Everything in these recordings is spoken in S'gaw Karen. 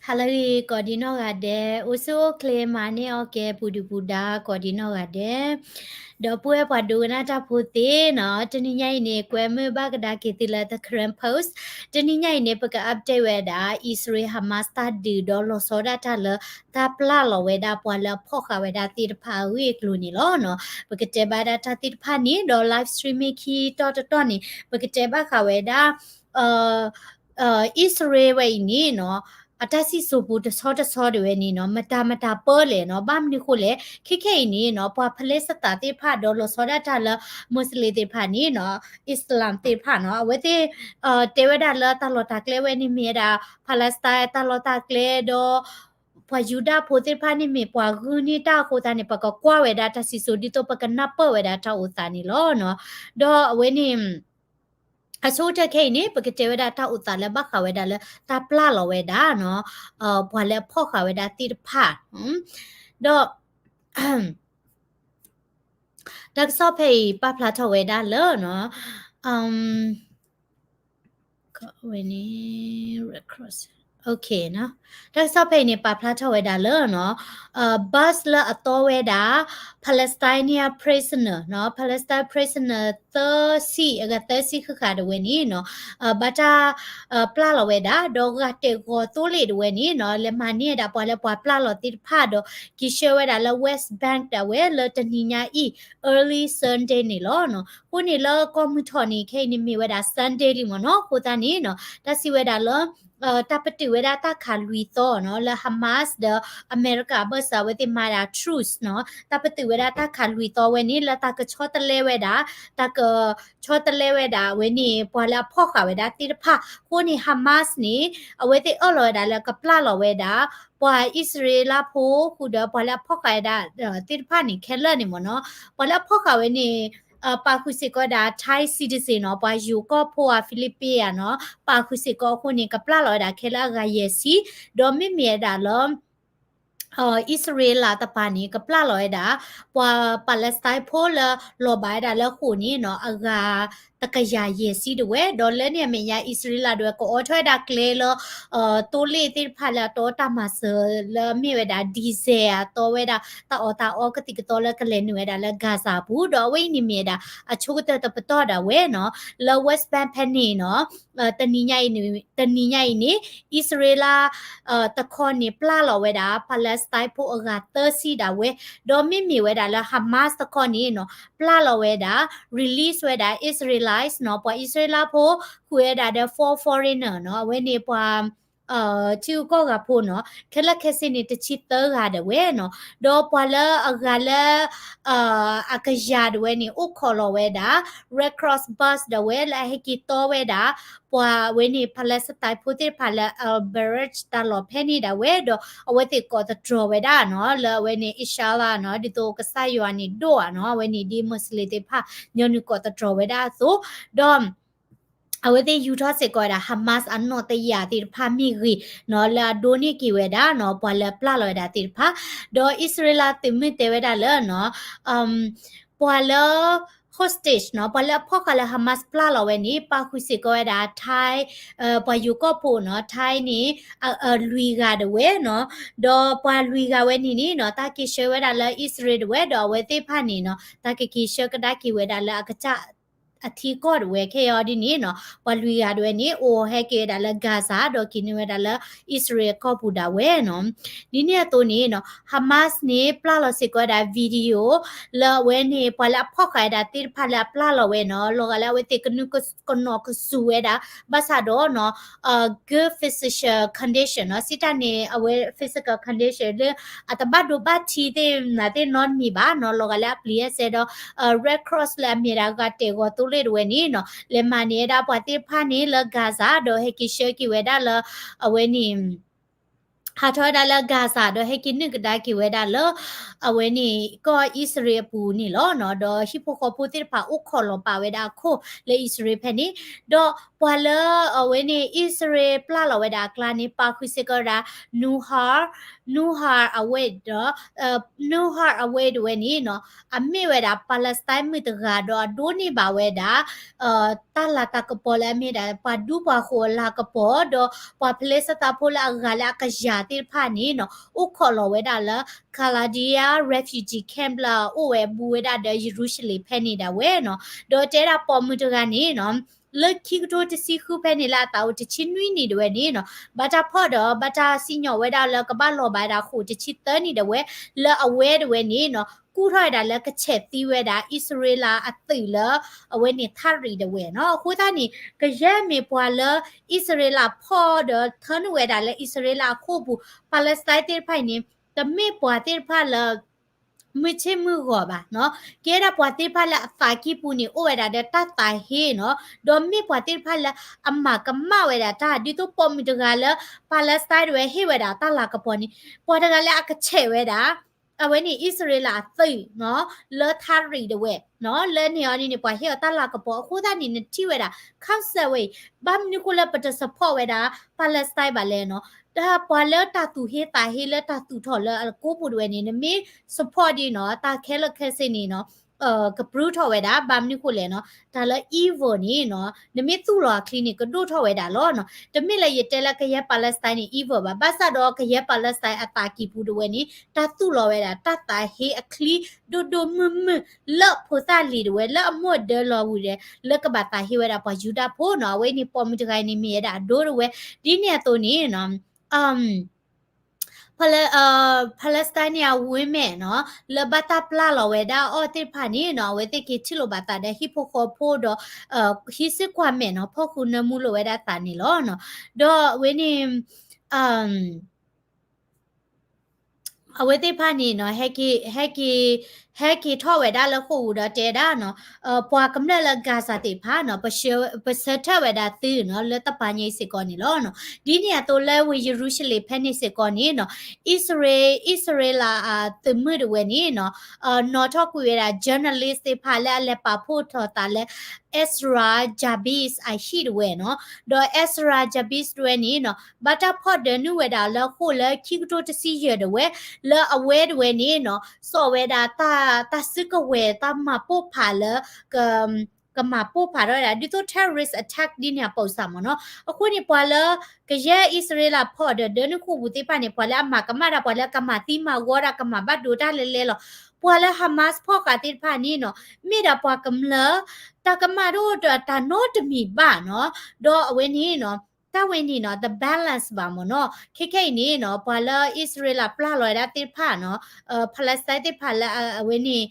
ဟါလၢအဂ့ၤ ကိးဒံနီၢ်ဂၤဒဲး, အိၣ်ဆူၣ်အိၣ်ချ့မၤန့ၢ်အီၣ်ကဲ ပူၤဒုၣ်ပူၤဒါ ကိးဒံနီၢ်ဂၤဒဲး, ဒီပုၢ်ဝဲၢ်ပှၤဒိကနၣ်တၢ်ဖိသ့ၣ်နီၤ, တနံၤညါအံၤန့ၣ် ကွဲမုာ်ဘၣ်ကဒါက့ၤသုလၢ The Karen Post, တနံၤညါအံၤန့ၣ် ပက update ဝဲဒၣ် အံၣ်စရ့လး Hamas တၢ်ဒုးဒီးလီၤဆီဒၣ်တၢ်လၢ တၢ်ပျၢ်လီၤဝဲဒၣ်ပှၤလၢအဖီၣ်ဃာ်ဝဲဒၣ်သ့ၣ်တဖၣ်အဂ့ၢ်အကျိၤန့ၣ်လီၤနီၤ. ပကတဲဘၣ်ဒၣ်တၢ်သ့ၣ်တဖၣ်န့ၣ် ဒီး live streaming ခံတီၤတတီၤန့ၣ် ပကတဲဘၣ်ဃးဝဲဒၣ် အံၣ်စရ့လးဝဲအံၤန့ၣ်နီၤ, အတၢ်စံၣ်စိၤပူၤတဆီတဆီဒၣ်ဝဲန့ၣ်နီၤ, မတၤမတၤပၢလဲၣ်နီၤ, ဘၣ်မနုၤဃိလဲၣ်, ခဲခဲအံၤန့ၣ်နီၤ, ပှၤဖလ့ၡသးသ့ၣ်တဖၣ်ဒီးလီၤဆီဒၣ်တၢ်လၢ Muslim သ့ၣ်တဖၣ်န့ၣ်နီၤ, Islam သ့ၣ်တဖၣ်နီၤ, အဝဲသ့ၣ် တဲဝဲဒၣ်လၢတၢ်လီၢ်တၢ်ကျဲဝဲန့ၣ်မ့ၢ်ဝဲဒၣ် Palestine တၢ်လီၢ်တၢ်ကျဲဒီး ပှၤယူဒၤဖိသ့ၣ်တဖၣ်န့ၣ်မ့ၢ်ပှၤဂုာ်န့ၢ်တၢ်အဃိသတးန့ၣ် ပကကွၢ်ဝဲဒၣ်တၢ်စံၣ်စိၤဒ်သိးပကနၢ်ပၢၢ်ဝဲဒၣ်တၢ်အိၣ်သးန့ၣ်လီၤနီၤ. ဒီးအဝဲန့ၣ် အဆိကတၢၢ်ခဲအံၤန့ၣ် ပကတဲဝဲဒၣ်တၢ်အိၣ်သးလၢဘၣ်ဃးဝဲဒၣ်လၢတၢ်ပျၢ်လီၤဝဲဒၣ်နီၤ, ပှၤလၢအဖီၣ်ဃာ်ဝဲဒၣ်သ့ၣ်တဖၣ်, ဒီး တၢ်ကစီၣ်ဖဲအံၤပာ်ဖျါထီၣ်ဝဲဒၣ်လၢနီၤ, ဝဲန့ၣ် Red Cross, တၢ်ကစီၣ်ဖဲအံၤန့ၣ် ပာ်ဖျါထီၣ်ဝဲဒၣ်လၢနီၤ, bus လၢအတီဝဲဒၣ် Palestinian prisoner နီၤ, Palestine prisoner သၢဆံ, အဂၤသၢဆံဃၣ်ဃၣ်ဒၣ်ဝဲန့ၣ်နီၤ, ဘၣ်တၢ် ပျၢ်လီၤဝဲဒၣ် ဒီးဂာ်တဲာ်ဂီၤသိလ့ၣ်ဒၣ်ဝဲန့ၣ်နီၤ, လဲၤမၤန့ၢ်ဝဲဒၣ်ပှၤလၢပှၤပျၢ်လီၤသ့ၣ်တဖၣ်ဒီး က့ၤဆှၢဝဲဒၣ်လၢ West Bank ဒၣ်ဝဲလၢတနံၤညါအံၤ early Sunday န့ၣ်လီၤနီၤ. အဃိန့ၣ်လၢကီၢ်မုၢ်ထီၣ်န့ၣ် ခဲအံၤန့ၣ်မ့ၢ်ဝဲဒၣ် Sunday လံမ့ၢ်နီၤ, အဃိသတးန့ၣ်နီၤ, တၢ်စံးဝဲဒၣ်လၢ တၢ်ပတုာ်ဝဲဒၣ်တၢ်ခးလွံၢ်သီနီၤ, လၢ Hamas ဒီးအမဲရကၤအဘၢၣ်စၢၤ အဝဲသ့ၣ်မၤဒၣ် truce နီၤ, တၢ်ပတုာ်ဝဲဒၣ်တၢ်ခးလွံၢ်သီဝဲန့ၣ် လၢတၢ်ကဆီတလဲဝဲဒၣ်, တၢ်ကဆီတလဲဝဲဒၣ်ဝဲန့ၣ် ပှၤလၢအဖီၣ်ဃာ်ဝဲဒၣ်သ့ၣ်တဖၣ်, အဃိန့ၣ် Hamas န့ၣ် အဝဲသ့ၣ်အၢၣ်လီၤဝဲဒၣ်လၢကပျၢ်လီၤဝဲဒၣ် ပှၤအံၣ်စရ့လးဖိဃုာ်ဒီးပှၤလၢအဖီၣ်ဃာ်ဝဲဒၣ်သ့ၣ်တဖၣ်န့ၣ် ခဲလၢာ်န့ၣ်မ့ၢ်နီၤ, ပှၤလၢအဖီၣ်ဃာ်ဝဲန့ၣ် ပာ်ဃုာ်စ့ၢ်ကီးဝဲဒၣ် Thai citizen နီၤ, ပှၤယိၤကီၢ်ဖိဧါ Philippine ဧါနီၤ, ပာ်ဃုာ်စ့ၢ်ကီးအဃိန့ၣ် ကပျၢ်လီၤဝဲဒၣ်ခဲလၢာ်အဂၤယဲၢ်ဆံ, ဒီးမ့မ့ၢ်ဝဲဒၣ်လၢ အံၣ်စရ့လးတပၤန့ၣ် ကပျၢ်လီၤဝဲဒၣ် ပှၤ Palestine ဖိလၢလီၤဘၣ်ဝဲဒၣ်လၢဃိာ်န့ၣ်နီၤ, အဂၤတကယၤယဲၢ်ဆံဒၣ်ဝဲ, ဒီးလၢန့ၣ်အမဲာ်ညါ အံၣ်စရ့လးဒၣ်ဝဲ ကအိးထီၣ်ဝဲဒၣ်ကျဲလၢ သိလ့ၣ်သ့ၣ်တဖၣ်လၢအတီတၢ်မၤစၢၤလၢအမ့ၢ်ဝဲဒၣ် diesel အတီဝဲဒၣ် တၢ်အီၣ်တၢ်အီကသံၣ်ကသီလၢကလဲၤနုာ်ဝဲဒၣ်လၢ Gaza ပူၤ, ဒီးအဝဲအံၤန့ၣ်မ့ၢ်ဝဲဒၣ် အဆိကတၢၢ်တပတီၢ်ဒၣ်ဝဲနီၤ, လၢ West Bank ဖဲန့ၣ်နီၤ, တနံၤညါအံၤန့ၣ် တနံၤညါအံၤန့ၣ် အံၣ်စရ့လး တခီန့ၣ် ပျၢ်လီၤဝဲဒၣ် Palestine ဖိအဂၤသၢဆံဒၣ်ဝဲ, ဒီးမ့မ့ၢ်ဝဲဒၣ်လၢ Hamas တခီန့ၣ်နီၤ, ပျၢ်လီၤဝဲဒၣ် release ဝဲဒၣ် Israelites နီၤ, ပှၤအံၣ်စရ့လးဖိ ဃုာ်ဝဲဒၣ်ဒီး four foreigner နီၤ, အဝဲန့ၣ်ပှၤ ထံဂုၤကီၢ်ဂၤဖိနီၤ, ခဲလၢာ်ခဲဆ့န့ၣ် တဆံသၢဂၤဒၣ်ဝဲနီၤ, ဒီးပှၤလၢအဂၤလၢ အကယၤဒၣ်ဝဲန့ၣ် အိၣ်ခိးလီၤဝဲဒၣ် Red Cross bus ဒၣ်ဝဲလၢအဟဲက့ၤတီဝဲဒၣ် ပှၤဝဲန့ၣ် Palestine ဖိသ့ၣ်တဖၣ်လၢ Al Bureij တၢ်လီၢ်ဖဲန့ၣ်ဒၣ်ဝဲ, ဒီးအဝဲသ့ၣ်ကိးသတြီၤဝဲဒၣ်နီၤ, လၢအဝဲန့ၣ် အံၣ်စရ့လးနီၤ, ဒ်သိးကစၢ်ယွၤန့ၣ်ဒိၣ်ဧါနီၤ, အဝဲန့ၣ်ဒ် Muslim သ့ၣ်တဖၣ် ညီနုၢ်ကိးသတြီၤဝဲဒၣ်အသိး, ဒီး အဝဲသ့ၣ်ယူၤထီၣ်စ့ၢ်ကီးဝဲဒၣ် Hamas အနီၣ်တယာ်သ့ၣ်တဖၣ်မ့ၢ်ဂ့ၤနီၤ, လၢအဒိးန့ၢ်က့ၤဝဲဒၣ်နီၤ, ပှၤလၢအပျၢ်လီၤဝဲဒၣ်သ့ၣ်တဖၣ်, ဒီးအံၣ်စရ့လးသုးမုၢ်တဲဝဲဒၣ်လၢနီၤ, ပှၤလၢ hostage နီၤ, ပှၤလၢအဖီၣ်ဃာ်လၢ Hamas ပျၢ်လီၤဝဲန့ၣ် ပာ်ဃုာ်စ့ၢ်ကီးဝဲဒၣ် Thai ပှၤယိၤကီၢ်ဖိနီၤ, Thai န့ၣ် လွံၢ်ဂၤဒၣ်ဝဲနီၤ, ဒီးပှၤလွံၢ်ဂၤဝဲန့ၣ်န့ၣ်နီၤ, တၢ်က့ၤဆှၢဝဲဒၣ်လၢအံၣ်စရ့လးဒၣ်ဝဲ, ဒီးအဝဲသ့ၣ်တဖၣ်န့ၣ်နီၤ, တၢ်ကက့ၤဆှၢကဒါက့ၤဝဲဒၣ်လၢအကစၢ် အထံကီၢ်ဒၣ်ဝဲခဲအံၤဒ်န့ၣ်နီၤ, ပှၤလွံၢ်ဂၤဒၣ်ဝဲန့ၣ် အိၣ်ဟဲက့ၤဝဲဒၣ်လၢ Gaza ဒီးက့ၤန့ၢ်ဝဲဒၣ်လၢအံၣ်စရ့လးကီၢ်ပူၤဒၣ်ဝဲနီၤ. ဒ်န့ၣ်အသိးန့ၣ်နီၤ, Hamas န့ၣ် ပျၢ်လီၤစ့ၢ်ကီးဝဲဒၣ် video လၢအဝဲန့ၣ် ပှၤလၢအဖီၣ်ဃာ်ဝဲဒၣ်သ့ၣ်တဖၣ်လၢအပျၢ်လီၤဝဲနီၤ, လီၤဂာ်လၢအဝဲသ့ၣ်ကနုာ်ကနီၣ်ကစူၤဝဲဒၣ်, ဘၣ်ဆၣ်ဒီးနီၤ good physical condition နီၤ, စံးတၢ်န့ၣ် အဝဲ physical condition လၢ အတဘၣ်ဒိဘၣ်ထံးသ့ၣ်မနုၤသ့ၣ်နီတမံၤဘၣ်နီၤ, လီၤဂာ်လၢအပျံၤအစဲဒီး Red Cross လၢအမ့ၢ်ဒၣ်ဂာ်တဲာ်ဂီၤသိလ့ၣ်ဒၣ်ဝဲန့ၣ်နီၤ, လဲၤမၤန့ၢ်ဝဲဒၣ်ပှၤသ့ၣ်တဖၣ်န့ၣ်လၢ Gaza ဒီးဟဲက့ၤဆှၢက့ၤဝဲဒၣ်လၢ အဝဲန့ၣ် အ ဟးထီၣ်ဝဲဒၣ်လၢ Gaza ဒီးဟဲက့ၤနုာ်ကဒါက့ၤဝဲဒၣ်လၢ အဝဲန့ၣ် ကီၢ်အံၣ်စရ့လးအပူၤန့ၣ်လီၤနီၤ. ဒီးဟံၣ်ဖိဃီဖိသ့ၣ်တဖၣ် အိၣ်ခိးလီၤပာ်ဝဲဒၣ်အခိၣ်လၢအံၣ်စရ့လးဖဲန့ၣ်, ဒီးပှၤလၢအဝဲန့ၣ် အံၣ်စရ့လးပျၢ်လီၤဝဲဒၣ်အကျါန့ၣ် ပာ်ဃုာ်စ့ၢ်ကီးဝဲဒၣ် Nahar, Nahar Awad ဒီး Nahar Awad တဝဲန့ၣ်နီၤ, အမ့ၢ်ဝဲဒၣ် Palestine မုၣ်တဂၤ ဒီးအဒိးန့ၢ်ဘၣ်ဝဲဒၣ် တၢ်လၤတၢ်ကပီၤလၢအမ့ၢ်ဒၣ် ပှၤဒူပှၤဃိၤအလၤကပီၤ ဒီးပှၤဖလ့ၡသးဖိလၢအဂၤလၢအကယၤသ့ၣ်တဖၣ်န့ၣ်နီၤ, အိၣ်ခိးလီၤဝဲဒၣ်လၢ Khaldia refugee camp လၢအအိၣ်ဝဲဘူးဝဲဒၣ်ဒီးယရူၤၡလ့ၣ်ဖဲန့ၣ်ဒၣ်ဝဲနီၤ. ဒီးတဲဒၣ်ပိာ်မုၣ်တဂၤန့ၣ်နီၤ, လၢခံကထိတဆံဃုဖဲန့ၣ်လၢအသးအိၣ်တဆံနွံနံၣ်တဝဲန့ၣ်နီၤ, ဘၣ်တၢ်ဖီၣ်ဒီး ဘၣ်တၢ်စံၣ်ညီၣ်ဝဲဒၣ်လၢကဘၣ်လီၤဘၣ်ဝဲဒၣ်အဃိတဆံသၢနံၣ်တဝဲ, လၢအဝဲတဝဲန့ၣ်နီၤ ကူၣ်ထီၣ်ဝဲဒၣ်လၢကဆဲးသံဝဲဒၣ် အံၣ်စရ့လးအသုးလၢ အဝဲန့ၣ် Tahrir တဝဲနီၤ. အဃိသတးန့ၣ် ကယဲၢ်မ့ၢ်ပှၤလၢ အံၣ်စရ့လးဖီၣ်ဒီး ထၢနုာ်ဝဲဒၣ်လၢအံၣ်စရ့လးအခိၣ်ပူၤ Palestine သ့ၣ်တဖၣ်အံၤန့ၣ် တမ့ၢ်ပှၤသ့ၣ်တဖၣ်လၢ မုၢ်ဆ့ၣ်မုၢ်ဂီၤဘၣ်နီၤ. ကဲဒၣ်ပှၤသ့ၣ်တဖၣ်လၢအသးကံၢ်ပူၤန့ၣ် အိၣ်ဝဲဒၣ်ဒီးတၢ်သးဟ့နီၤ, ဒီးမ့ၢ်ပှၤသ့ၣ်တဖၣ်လၢအမၤကမၣ်ဝဲဒၣ်တၢ် ဒ်သိးပိာ်မုၣ်တဂၤလၢ Palestine တဝဲဟ့ၣ်ဝဲဒၣ်တၢ်လၤကပီၤန့ၣ် ပှၤတဂၤလၢအကဆဲးဝဲဒၣ် အဝဲန့ၣ် အံၣ်စရ့လးအသုးနီၤ လၢ Tahrir တဝဲနီၤ, လၢန့ၣ်အီၤန့ၣ်န့ၣ် ပှၤဟ့ၣ်အီၤတၢ်လၤကပီၤအဃိသတးန့ၣ် နထံၣ်ဝဲဒၣ် concept ဝဲအံၤ ဘၣ်မနုၤဃိလၢပတ support ဝဲဒၣ် Palestine ဘၣ်လဲၣ်နီၤ, တၢ်ပှၤလၢတၢ်သူၣ်ဟ့သးဟ့လၢတၢ်သူၣ်ထီၣ်လၢအကိးပူၤတဝဲန့ၣ် နမ့ၢ် support ဒ်နီၤ တၢ်ခဲလၢာ်ခဲဆ့န့ၣ်နီၤ ကပြုၢ်ထီၣ်ဝဲဒၣ် ဘၣ်မနုၤဃိလဲၣ်နီၤ, တၢ်လၢ evil န့ၣ်နီၤ နမ့ၢ်သူၣ်လီၤအချံန့ၣ် ကဒိၣ်ထီၣ်ဝဲဒၣ်လီၤနီၤ. တမ့ၢ်လၢယတဲလၢကယဲၢ် Palestine န့ၣ် evil ဘၣ်, ဘၣ်ဆၣ်ဒီးကယဲၢ် Palestine အသးကံၢ်ပူၤတဝဲန့ၣ် တၢ်သူၣ်လီၤဝဲဒၣ် တၢ်သးဟ့အချံ ဒိၣ်ဒိၣ်မုၢ်မုၢ် လၢဖိသၣ်လံၤတဝဲ လၢအမိၢ်ဒၢလီၤဝံၤဒီး လၢကဘၣ်သးဟ့ဝဲဒၣ်ပှၤယူဒၤဖိနီၤ. အဝဲန့ၣ်ပိာ်မုၣ်တဂၤအံၤန့ၣ် မ့ၢ်ဝဲဒၣ်အဒိတဝဲ ဒ်န့ၣ်အသိးန့ၣ်နီၤ Palestine န့ၣ် အဝ့မဲာ်နီၤ လၢဘၣ်တၢ်ပျၢ်လီၤဝဲဒၣ်အီၤသ့ၣ်တဖၣ်န့ၣ်နီၤ အဝဲသ့ၣ်က့ၤထံၣ်လိာ်ဘၣ်သးဒီးဟံၣ်ဖိဃီဖိဒီး ဟံးစုကွၢ်မဲာ်နီၤ ဖီၣ်ဃုာ်နၢမူလိာ်ဝဲဒၣ်သးန့ၣ်လီၤ. ဒီးအဝဲန့ၣ် အဝဲသ့ၣ်တဖၣ်န့ၣ်နီၤ ဟဲက့ၤ ဟဲက့ၤ ဟဲက့ၤထီၣ်ဝဲဒၣ်လၢဃိာ်ပူၤဒီးတဲဒၣ်နီၤ ပှၤကမျၢၢ်လၢ Gaza သ့ၣ်တဖၣ်နီၤ ပဆၢထၢၣ်ဝဲဒၣ်သုနီၤ လၢတပၤညါအံၤစ့ၢ်ကီးန့ၣ်လီၤ. ဒ်န့ၣ်အသိးလၢဝ့ၢ်ယရူၤၡလ့ၣ်ဖဲန့ၣ်စ့ၢ်ကီးန့ၣ်နီၤ အံၣ်စရ့လး အံၣ်စရ့လးအသုးမုၢ်တဝဲန့ၣ်နီၤ နီၣ်ထီၣ်ကွံာ်ဝဲဒၣ် journalist သ့ၣ်တဖၣ်လၢအလဲၤပာ်ဖှိၣ်ထီၣ်သးလၢ Asra Jabis အဟံၣ်တဝဲနီၤ ဒီး Asra Jabis တဝဲန့ၣ်နီၤ ဘၣ်တၢ်ဖီၣ်ဒၢနုာ်ဝဲဒၣ်လၢဃိာ်လၢခံကထိတဆံယဲၢ်တဝဲ လၢအဝဲတဝဲန့ၣ်နီၤ စိာ်ဝဲဒၣ်တၢ် တၢ်စုကဝဲၤ တၢ်မၤပိၢ်ဖးလၢ ကမၤပိၢ်ဖးထီၣ်ဝဲဒၣ် ဒ်သိး terrorist attack ဒ်န့ၣ်အပိာ်စၢ်မ့ၢ်နီၤ. အဃိန့ၣ် ပှၤလၢ ကယဲၢ်အံၣ်စရ့လးဖီၣ်ဒၢဒၢနုာ်ဃိာ်ပူၤသ့ၣ်တဖၣ်န့ၣ် ပှၤလၢအမၤကမၣ်တၢ် ပှၤလၢကမၤသံမၤဝီတၢ် ကမၤဘၣ်ဒိတၢ်လဲၤလဲၤလီၤ. ပှၤလၢ Hamas ဖီၣ်ဃာ်သ့ၣ်တဖၣ်န့ၣ်နီၤ မ့ၢ်ဒၣ်ပှၤကမျၢၢ် တၢ်ကမၣ်ဒိၣ်တၢ်နီတမံၤဘၣ်နီၤ. ဒီးအဝဲန့ၣ်နီၤ တၢ်ဝဲန့ၣ်နီၤ တ balance ဘၣ်မ့ၢ်နီၤ. ခဲခဲအံၤန့ၣ်နီၤ ပှၤလၢအံၣ်စရ့လးပျၢ်လီၤဝဲဒၣ်သ့ၣ်တဖၣ်နီၤ Palestine သ့ၣ်တဖၣ်လၢအဝဲန့ၣ်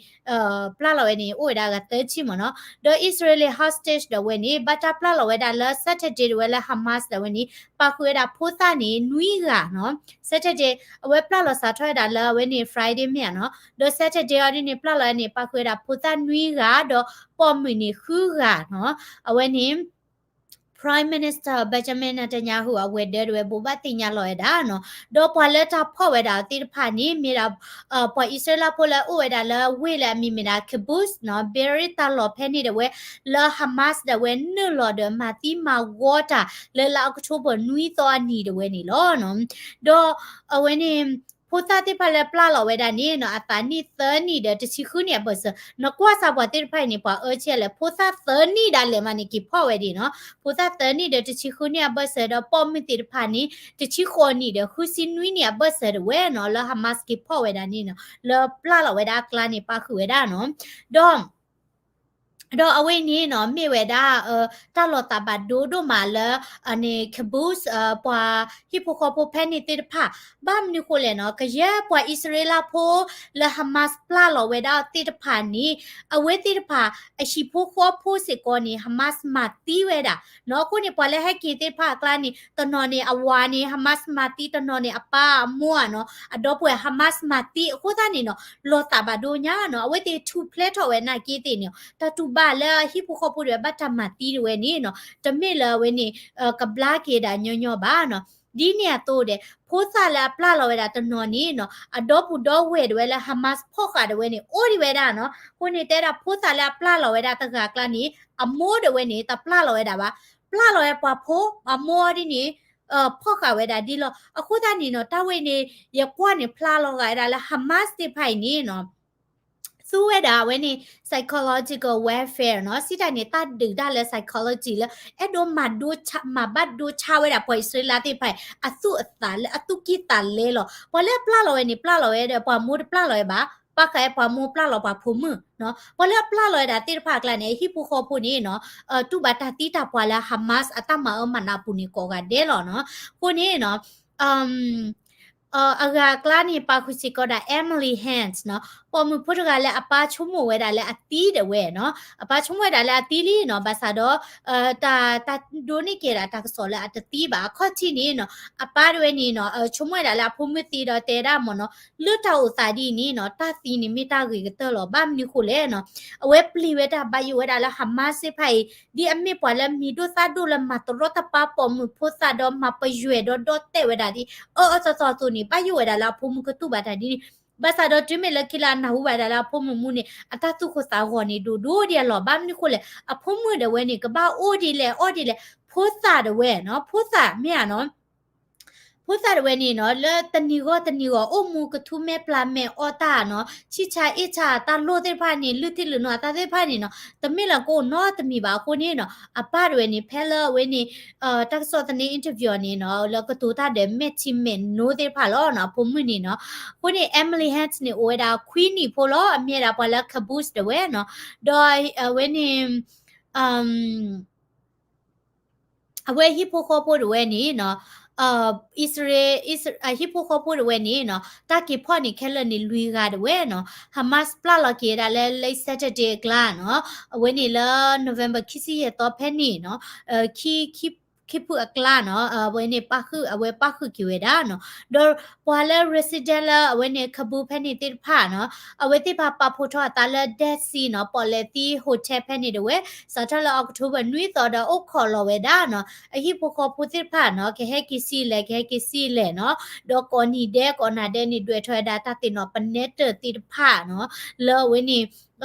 ပျၢ်လီၤဝဲန့ၣ် အိၣ်ဝဲဒၣ်ဂၤသၢဆံမ့ၢ်နီၤ. ဒီး Israeli hostage ဒီးဝဲန့ၣ် ဘၣ်တၢ်ပျၢ်လီၤဝဲဒၣ်လၢ Saturday တဝဲလၢ Hamas ဒီးဝဲန့ၣ် ပာ်ဃုာ်ဝဲဒၣ်ဖိသၣ်န့ၣ် နွံဂၤနီၤ. Saturday အဝဲပျၢ်လီၤစးထီၣ်ဝဲဒၣ်လၢအဝဲန့ၣ် Friday မ့ၢ်ဧါနီၤ. ဒီး Saturday အီၤဒ်န့ၣ် ပျၢ်လီၤဝဲန့ၣ် ပာ်ဃုာ်ဝဲဒၣ်ဖိသၣ်နွံဂၤ ဒီးပိာ်မုၣ်န့ၣ်ဃုဂၤနီၤ. အဝဲန့ၣ် Prime Minister Benjamin Netanyahu အဝဲၤဒၢတဝဲဘိးဘၣ်သ့ၣ်ညါလီၤဝဲဒၣ်နီၤ. ဒီးပှၤလၢတၢ်ဖီၣ်ဝဲဒၣ်သ့ၣ်တဖၣ်န့ၣ် မ့ၢ်ဒၣ် ပှၤအံၣ်စရ့လးဖိလၢအအိၣ်ဝဲဒၣ်လၢဝ့ၢ်လၢအမံၤမ့ၢ်ဒၣ် Kibbutz နီၤ Be'eri တၢ်လီၢ်ဖဲန့ၣ်တဝဲ လၢ Hamas ဒီးဝဲနုာ်လီၤဒီးမၤသံမၤဝီတၢ် လၢလါအီးကထိဘၢၣ်နွံသီအနံၤတဝဲန့ၣ်လီၤ. ဒီးအဝဲန့ၣ် ဖိသၣ်သ့ၣ်တဖၣ်လၢပျၢ်လီၤဝဲဒၣ်န့ၣ်နီၤ အသးနံၣ်သၢနံၣ်ဒီးတဆံဃုနံၣ်အဘၢၣ်စၢၤ နကွၢ်စၢ်ပှၤသ့ၣ်တဖၣ်အံၤန့ၣ် ပှၤအၢဆံးလဲၣ် ဖိသၣ်သၢနံၣ်ဒၣ်လဲာ်မးန့ၣ် က့ၤဖီၣ်ဝဲဒၣ်နီၤ. ဖိသၣ်သၢနံၣ်ဒီးတဆံဃုနံၣ်အဘၢၣ်စၢၤ ဒီးပိာ်မုၣ်သ့ၣ်တဖၣ်န့ၣ် တဆံဃိးနံၣ်ဒီးဃုဆံနွံနံၣ်အဘၢၣ်စၢၤတဝဲနီၤ လၢ Hamas က့ၤဖီၣ်ဝဲဒၣ်န့ၣ်နီၤ လၢပျၢ်လီၤဝဲဒၣ်အကျါန့ၣ် ပာ်ဃုာ်ဝဲဒၣ်နီၤ. ဒီး ဒီးအဝဲအံၤန့ၣ်နီၤ မ့ၢ်ဝဲဒၣ် တၢ်လီၤသးဘၣ်ဒိဒိၣ်မးလၢ အန့ၣ် Kibbutz ပှၤဟံၣ်ဖိဃီဖိဖဲန့ၣ်သ့ၣ်တဖၣ် ဘၣ်မနုၤဃိလဲၣ်နီၤ ကယဲၢ်ပှၤအံၣ်စရ့လးဖိလၢ Hamas ပျၢ်လီၤဝဲဒၣ်သ့ၣ်တဖၣ်န့ၣ် အဝဲသ့ၣ်တဖၣ် အဟံၣ်ဖိဃီဖိစ့ၢ်ကီးန့ၣ် Hamas မၤသံဝဲဒၣ်နီၤ. အဃိန့ၣ် ပှၤလၢဟဲက့ၤသ့ၣ်တဖၣ်အကျါန့ၣ် တနီၤန့ၣ် အဝၤန့ၣ် Hamas မၤသံ တနီၤန့ၣ် အပၢ်အမိၢ်ဧါနီၤ အဒီပုၢ်ဝဲၢ် Hamas မၤသံ အဃိသတးန့ၣ်နီၤ လီၤသးဘၣ်ဒိညါနီၤ အဝဲသ့ၣ်ထူၣ်ဖျဲးထီၣ်ဝဲနာ်က့သ့ၣ်န့ၣ် တၢ်တူၢ်ဘၣ်လၢအဟံၣ်ဖိဃီဖိဒၣ်ဝဲဘၣ်တၢ်မၤသံဒၣ်ဝဲန့ၣ်နီၤ တမ့ၢ်လၢအဝဲန့ၣ် ကဘျါက့ၤဒၣ်ညီညီဘၣ်နီၤ. ဒ်န့ၣ်အသိးဒီး ဖိသၣ်လၢအပျၢ်လီၤဝဲဒၣ်တနီၤန့ၣ်နီၤ အဒီပုၢ်ဒီဝဲၢ်ဒၣ်ဝဲလၢ Hamas ဖီၣ်ဃာ်ဒၣ်ဝဲန့ၣ် အိၣ်ဒံးဝဲဒၣ်နီၤ. အဃိန့ၣ် တဲဒၣ်ဖိသၣ်လၢအပျၢ်လီၤဝဲဒၣ်တဂၤအကျါန့ၣ် အမိၢ်ဒၣ်ဝဲန့ၣ် တပျၢ်လီၤဝဲဒၣ်ဘၣ်. ပျၢ်လီၤဝဲပှၤဖိ, အမိၢ်အီၤဒ်န့ၣ် ဖီၣ်ဃာ်ဝဲဒၣ်ဒ်လီၤ. အဃိသတးန့ၣ်နီၤ တၢ်ဝဲအံၤန့ၣ် ယကွၢ်န့ၣ် ဖျါလီၤဂာ်ဝဲဒၣ်လၢ Hamas သ့ၣ်တဖၣ်အံၤန့ၣ်နီၤ သူဝဲဒၣ်အဝဲန့ၣ် psychological warfare နီၤ, စံးတၢ်န့ၣ် တၢ်ဒုးတၢ်လၢ psychology လၢ အဲၣ်ဒိးမၤဒိဆါ, မၤဘၣ်ဒိဆါဝဲဒၣ်ပှၤအံၣ်စရ့လးသ့ၣ်တဖၣ်အံၤ အသူၣ်အသးလၢ အသူၣ်ကံၢ်သးလဲလီၤ. ပှၤလၢအပျၢ်လီၤဝဲန့ၣ် ပျၢ်လီၤဝဲဒီး ပှၤမိၢ်တပျၢ်လီၤဝဲဘၣ်, ဘၣ်ဃးပှၤမိၢ်ပျၢ်လီၤပှၤဖိမုၣ်နီၤ. ပှၤလၢအပျၢ်လီၤဝဲဒၣ်သ့ၣ်တဖၣ်အကျါန့ၣ် အဟံၣ်ဖိဃီဖိန့ၣ်နီၤ တူၢ်ဘၣ်တၢ်သံတၢ်ပှၢ်လၢ Hamas အတၢ်မၤအၢမၤနးအပူၤန့ၣ် ကိးဂၤဒဲးလီၤနီၤ. အဃိန့ၣ်နီၤ အဂၤအကျါန့ၣ် ပာ်ဃုာ်စ့ၢ်ကီးဒၣ် Emily Hans နီၤ, ပိာ်မုၣ်ဖိတဂၤလၢအပၢ်ဆိကမိၣ်ဝဲဒၣ်လၢအသံဒၣ်ဝဲနီၤ, အပၢ်ဆိကမိၣ်ဝဲဒၣ်လၢအသံလံနီၤ, ဘၣ်ဆၣ်ဒီး တၢ်, တၢ်ဒိးန့ၢ်က့ၤဒၣ်တၢ်ကစီၣ်လၢအတသံဘၣ်. အခီၣ်ထံးန့ၣ်နီၤ အပၢ်ဒၣ်ဝဲန့ၣ်နီၤ ဆိကမိၣ်ဝဲဒၣ်လၢအဖိမုၣ်သံဒီးတဲဒၣ်မ့ၢ်နီၤ, လၢတၢ်အိၣ်သးဒ်အံၤန့ၣ်နီၤ တၢ်သံန့ၣ်မ့ၢ်တၢ်ဂ့ၤကတၢၢ်လီၤ. ဘၣ်မနုၤဃိလဲၣ်နီၤ, အဝဲပျံၤဝဲတၢ်ဘၣ်ယိၣ်ဝဲဒၣ်လၢ Hamas သ့ၣ်တဖၣ်အံၤ ဒ်အမ့ၢ်ပှၤလၢမံၤဒိၣ်သၣ်ဒိၣ်လၢမၤတရီတပါပိာ်မုၣ်ဖိသၣ်ဒီးမၤပယွဲၢ်ဒီးဒီၣ်တဲာ်ဝဲဒၣ်ဒ်အၢအၢသီသီအသိးန့ၣ် ဘၣ်ယိၣ်ဝဲဒၣ်လၢအဖိမုၣ်ကတူၢ်ဘၣ်တၢ်ဒ်န့ၣ်. ဘၣ်ဆၣ်ဒီးတုၤမ့ၢ်လၢခံလၢအနၢ်ဟူဘၣ်ဒၣ်လၢအဖိမုၣ်မူန့ၣ် အတၢ်သူၣ်ဃိသးဂီၤန့ၣ် ဒိၣ်ဒိၣ်ဒ်အလီၢ်. ဘၣ်မနုၤဃိလဲၣ်, အဖိမုၣ်ဒၣ်ဝဲန့ၣ် ကဘၣ်အိၣ်ဒ်လဲၣ်အီၣ်ဒ်လဲၣ်, ဖိသၣ်ဒၣ်ဝဲနီၤ, ဖိသၣ်မ့ၢ်ဧါနီၤ ဖိသၣ်ဒၣ်ဝဲန့ၣ်နီၤ လၢတနံၤဂီၢ်တနံၤဂီၢ် အိၣ်မူကထူမဲာ်ပျၢ်မဲာ်အီၣ်တၢ်နီၤ, ဆံၣ်ဆါအ့ၣ်ဆါတၢ်လိၣ်သ့ၣ်တဖၣ်န့ၣ် လုၢ်ထံလုၢ်နီၤအတၢ်သ့ၣ်တဖၣ်န့ၣ်နီၤ တမ့ၢ်လၢကအိၣ်နီတမံၤဘၣ်. အဃိန့ၣ်နီၤ အပၢ်ဒၣ်ဝဲန့ၣ် ဖဲလၢအဝဲန့ၣ် တၢ်ကစီၣ်သန့ interview န့ၣ်နီၤ လၢကတိၤတၢ်ဒီးမဲာ်ထံမဲာ်နိသ့ၣ်တဖၣ်လီၤနီၤ အဖိမုၣ်န့ၣ်နီၤ. အဃိန့ၣ် Emily Hans န့ၣ် အိၣ်ဝဲဒၣ်ခွံနံၣ်ဖိလီၤ. အမ့ၢ်ဝဲဒၣ်ပှၤလၢ kibbutz ဒၣ်ဝဲနီၤ, ဒီးအဝဲန့ၣ် အဝဲဟံၣ်ဖိဃီဖိဒၣ်ဝဲန့ၣ်နီၤ အံၣ်စရ့လး အဟံၣ်ဖိဃီဖိဒၣ်ဝဲန့ၣ်နီၤ တၢ်က့ၤဖီၣ်န့ၣ်ခဲလၢာ်န့ၣ်လွံၢ်ဂၤဒၣ်ဝဲနီၤ. Hamas ပျၢ်လီၤက့ၤဝဲဒၣ်လၢ late Saturday အကျါနီၤ, အဝဲန့ၣ်လၢ November ခံဆံယဲၢ်သီဖဲန့ၣ်နီၤ ခံဖုအကျါနီၤ အဝဲန့ၣ်ပၣ်ဃုာ် အဝဲပၣ်ဃုာ်က့ၤဝဲဒၣ်နီၤ. ဒီးပှၤလၢ resident လၢအဝဲန့ၣ် kibbutz ဖဲန့ၣ်သ့ၣ်တဖၣ်နီၤ အဝဲသ့ၣ်တဖၣ်ပာ်ဖှိၣ်ထီၣ်အသးလၢ Dead Sea နီၤ ပီၣ်လဲၣ်သံ hotel ဖဲန့ၣ်ဒၣ်ဝဲ စးထီၣ်လၢ October နွံသီဒီးအိၣ်ခိးလီၤဝဲဒၣ်နီၤ အဟံၣ်ဖိဃီဖိသ့ၣ်တဖၣ်နီၤ ကဟဲက့ၤစံးလဲၣ် ကဟဲက့ၤစံးလဲၣ်နီၤ ဒီးကိးနံၤဒဲးကိးနၤဒဲးန့ၣ် ဒွဲၣ်ထီၣ်ဝဲဒၣ်တၢ်သ့ၣ်နီၣ်ပနဲတၢၢ်သ့ၣ်တဖၣ်နီၤ လၢအဝဲန့ၣ်